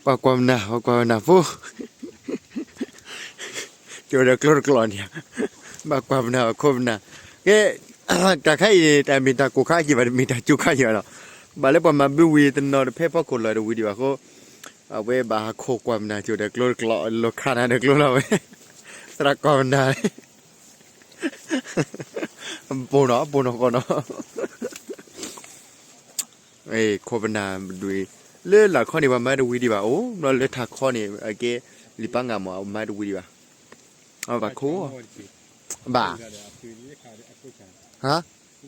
ပှၤကွၢ်ပနၢ် ပှၤကွၢ်ပနၢ်ဖိ ကၠိဒီးကျိတကျိးန့ၣ် ဘၣ်ကွၢ်ပနၢ် ပှၤခိၣ်ပနၢ် ကဲ တၢ်ခါအံၤန့ၣ် တၢ်မ့ၢ်တၢ်ကိၢ်ခါက့ၤဘၣ် တမ့ၢ်တၢ်ကၠိခါက့ၤဘၣ်နီၤ ဘၣ်လၢပှၤမၤဘုဝံၤတနီၤတဖဲဖီခိၣ်လီၤတဝံၤဒံးဘၣ်အဃိ အဝဲဘၣ်ဟးခိၣ်ကွၢ်ပနၢ်ကၠိဒီးကျိတကျိး လီၤခါနၤဒီးကျိလီၤဝဲ သရၣ်ကွၢ်ပနၢ် ပိၢ်နီၤ ပိၢ်နီၤဃီနီၤ ခိၣ်ပနၢ်ဒွံ လၢလာ်ခီန့ၣ်ပှၤမၤတဝံၤဒံးဘၣ် အိၣ်ဘျီလၢထးခီန့ၣ် အကဲ လံာ်ပၢ်ငါမး အမၤတဝံၤဒံးဘၣ် အဘၣ်ခိၣ် ဘၣ် ဟါ ခါဖ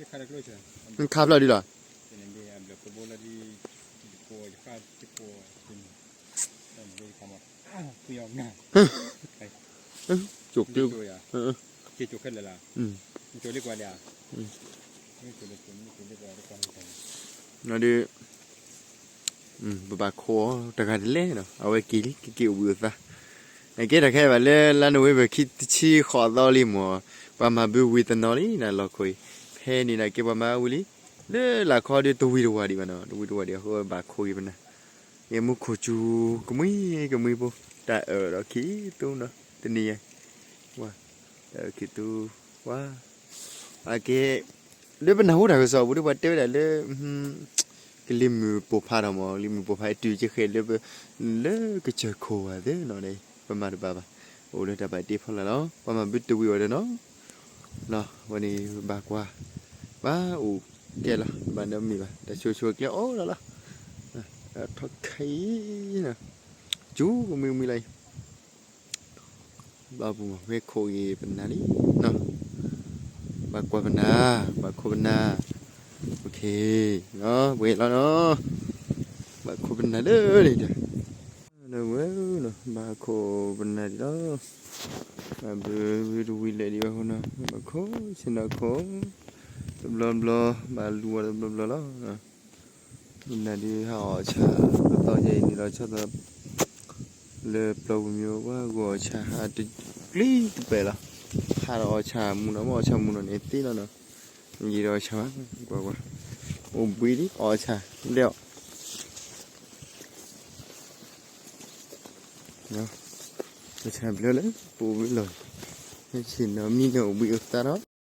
ျီၣ်ဒ်လီၤ ကၠိကျိ ဒ် ပဘၣ်ခိၣ် တဂၤတလဲၣ်နီၤ အဝဲက့ၤလံ ကက့ၤအိၣ်ဘှံးအိၣ်သါ နကဲတၢ်ခဲအံၤဘၣ်လၢလါနိၣ်ဝ့ဘၢၣ်ခံတဆံဃိးသီလံမး ပှၤမၤဘုဝံၤတနီၤလံ နလီၢ်ခိၣ်အံၤ ဖဲန့ၣ်နကဲပှၤမၤဝံၤလံ လၢလာ်ခီဒီးတဝံၤတဝၤဒံးဘၣ်နီၤ တဝံၤတဝၤဒံးအဃိဘၣ်ခိၣ်က့ၤပနၢ် ယမူခိၣ်စူၤကမှံကမှံဖိ တၢ်အၢၣ်ဒီးခံသိနီၤ တနံၤယဲ ဝါ တၢ်အၢၣ်ခံသိ ဝါ အကဲ လၢပနၢ်ဟူတၢ်ကစီၣ်ပူၤဒီးပှၤတဲဝဲဒၣ်လၢ ကလံၤမုၢ်ပိာ်ဖးထီၣ်မး ကလံၤမုၢ်ပိာ်ဖးအတုၤကဃဲလၢ လၢကစၢၢ်ခိၣ်ဝဲသ့ၣ်နီၤ ပမၤတဘၣ်ဘၣ် အိၣ်လၢတၢ်ဘၣ်တ့ဖီလာ်လီၤ ပှၤမၤဘုတဝံၤအီၤဒီးနီၤ လီၤ ဝဲန့ၣ်ဘၣ်ကွၢ် ဘၣ်အိၣ်ကဲလီၤ ဘၣ်ဒီးမ့ၢ်ဘၣ် တၢ်ဆိဆိကျဲအိၣ်လီၤလီၤ ထီၣ်ခဲအံၤ ကၠူကမှံမှံလီၤအံၤ ဘျီပူၤမး ဝဲခိၣ်ဂ့ၤပနၢ်လံ ဘၣ်ကွၢ်ပနၢ် ဘၣ်ခိၣ်ပနၢ် ပှဲၤလီၤနီၤ ဘၣ်ခိၣ်ပနၢ်လၢန့ၣ်ဒီး လၢဝဲနီၤ ဘၣ်ခိၣ်ပနၢ်ဒံးလီၤ ဘၣ်ဘုတဝံၤလဲၤဒံးဘၣ်ဃိနီၤ ဘၣ်ခိၣ်ဆ့ၣ်နီၤခိၣ် တဘျီဘျီ ဘၣ်လူၤအီၤတဘျီဘျီလီၤ မနုၤဒုးဟးအီၣ်ဆၣ် ပသီယဲအံၤန့ၣ်လီၤဆီသီ လၢပျီပူၤမ့ၢ်ဝဲဂီၢ်အီၣ်ဆၣ် ဟးတကျံတပဲာ်လီၤ ဟးဒီးအီၣ်ဆၣ်မူနီၤ မ့ၢ်အီၣ်ဆၣ်မူနီၤန့ၣ်သ့လီၤနီၤ ယံၤဒီးအီၣ်ဆၣ်ဘၣ် ကွၢ်ကွၢ် အိၣ်ဘှံးဒံးအီၣ်ဆၣ် ဘျဲၣ်အီၣ် အီၣ်ဆၣ်ဘျၢလၢ ပအိၣ်ဘှံးလီၤ ဆ့ၣ်နီၤမံနီၤအိၣ်ဘှံးအိၣ်သါလီၤ